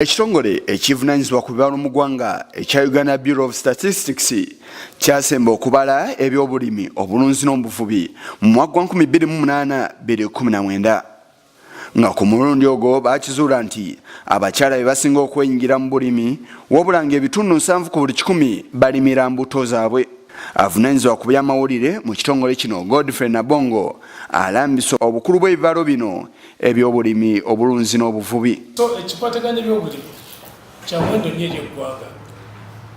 Ekitongole ekivunaanyizibwa ku bibalo mu ggwanga ekya Uganda Bureau of Statistics kyasemba okubala ebyobulimi, obulunzi n'obuvubi mu mwaka gwa 2008 2019 nga ku mulundi ogwo baakizuula nti abakyala be basinga okwenyingira mu bulimi wabula ng'ebitundu 70 ku buli kikumi balimira mbuto zaabwe. Avunaanyizibwa ku by'amawulire mu kitongole kino Godfrey Nabongo alambise obukulu bw'ebibalo bino ebyobulimi, obulunzi n'obuvubi. So ekikwatagana n'ebyobulimi kya muwendo nnyo eri eggwanga.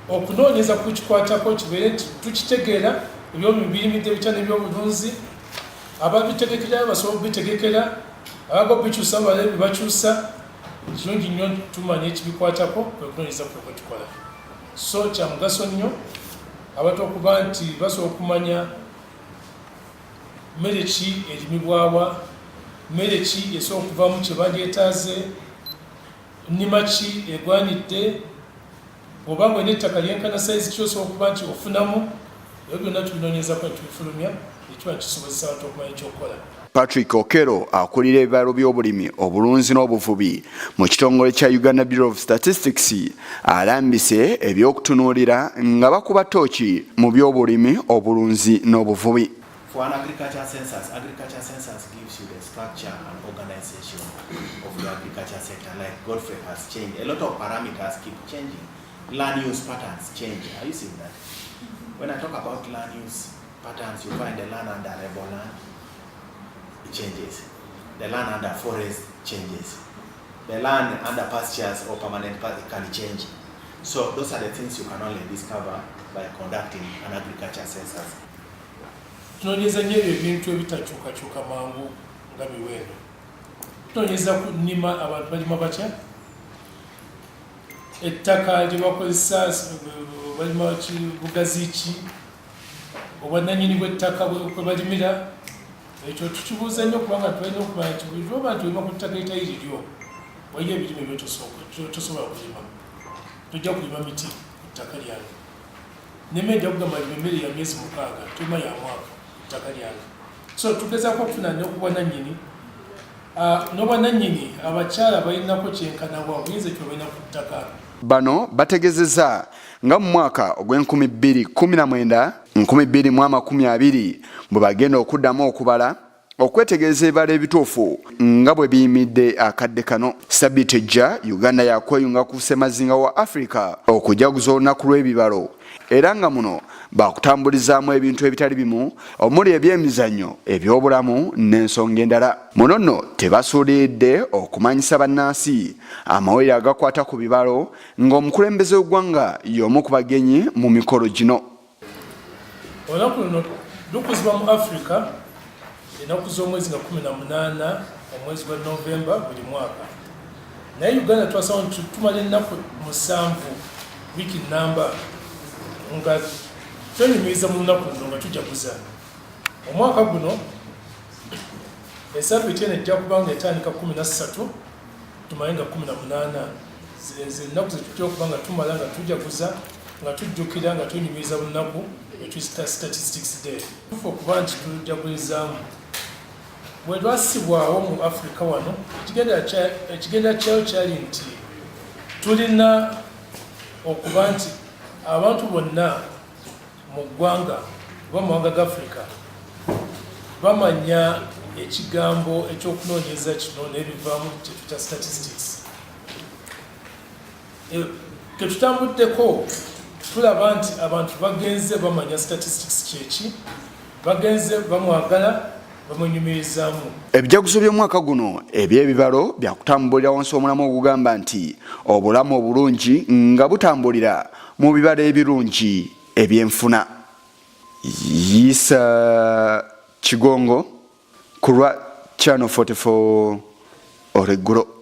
Okunoonyeza ku kikwatako kibeere nti tukitegeera ebyobulimi birimidde bitya n'ebyobulunzi, ababitegekera basobola okubitegekera, abaga obikyusa balabe bye bakyusa. Kirungi nnyo tumanya ekibikwatako, kwe kunoonyeza kwe kwe tukola. So kya mugaso nnyo abantu okuba nti basobola okumanya mmere ki erimibwawa, mmere ki esobola okuvaamu kye bandyetaaze, nnima ki egwanidde, bw'oba nga olina ettaka lyenkana sayizi ki osobola okuba nti ofunamu. Ebyo byonna tubinoonyezako ne tubifulumya ekiba kisobozesa abantu okumanya ekyokukola. Patrick Okello akulira ebibalo by'obulimi, obulunzi n'obuvubi mu kitongole kya Uganda Bureau of Statistics alambise ebyokutunuulira nga bakuba ttooki mu by'obulimi, obulunzi n'obuvubi. For an agriculture census, agriculture census gives you the structure and organization of the agriculture sector, like Godfrey has changed. A lot of parameters keep changing. Land use patterns change. Are you seeing that? When I talk about land use patterns, you find the land under arable land, it changes. The land under forest changes. The land under pastures or permanent can change. So those are the things you can only discover by conducting an agriculture census. Tunoonyeza nnyo ebyo ebintu ebitakyukakyuka mangu nga miwendo. Tunoonyeza ku nnima, abantu balima batya, ettaka lye bakozesa balima bugazi ki, obwannannyini bw'ettaka kwe balimira. Ekyo tukibuuza nnyo kubanga tulina okumanya nti buli lwoba nti olima ku ttaka eritali liryo, waliyo ebirime byotosobola kulima. Tojja kulima miti ku ttaka lyange, nemmere nja kugamba lima emmere ya myezi 6, tolima ya mwaka ku ttaka lyange. So tugezaako okufuna n'okubwanannyini n'obwannannyini abakyala balinako kyenkanawa obuyinza ekyo balina ku ttaka. Bano bategezeza nga mu mwaka ogw'e 2019 2020 bwe bagenda okuddamu okubala okwetegereza ebibalo ebituufu nga bwe biyimidde akadde kano. Sabbiiti ejja Uganda yakweyunga ku ssemazinga wa Africa okujaguza olunaku lw'ebibalo, era nga muno bakutambulizaamu ebintu ebitali bimu omuli ebyemizannyo, ebyobulamu n'ensonga endala. Muno nno tebasuuliridde okumanyisa bannansi amawulire agakwata ku bibalo, ng'omukulembeze w'eggwanga y'omu ku bagenyi mu mikolo gino. Olunaku luno lukuzibwa mu Africa ennaku z'omwezi nga 18 omwezi gwa Novemba buli mwaka, naye Uganda twasaba nti tumala ennaku 7, wiiki namba, nga twenyumiriza mu lunaku luno nga tujaguza. Omwaka guno esabbiiti eno ejja kuba nga etandika 13 tumale nga 18. Ennaku zetutera okuba nga tumala nga tujaguza, nga tujjukira, nga twenyumiriza lunaku etuyita Statistics Day. Tufa okuba nti tujagulizaamu bwe lwasibwawo mu Africa wano, ekigendera kyayo kyali nti tulina okuba nti abantu bonna mu ggwanga oba mu mawanga ga Africa bamanya ekigambo ekyokunoonyeza kino n'ebivaamu kyetuyita statistics. Ketutambuddeko tulaba nti abantu bagenze bamanya statistics kyeki, bagenze bamwagala, bamwenyumirizaamu. Ebijaguzo by'omwaka guno eby'ebibalo byakutambulira wansi w'omulamwa ogugamba nti obulamu obulungi nga butambulira mu bibalo ebirungi ebyenfuna. Yisa Kigongo ku lwa Channel 44 olweggulo.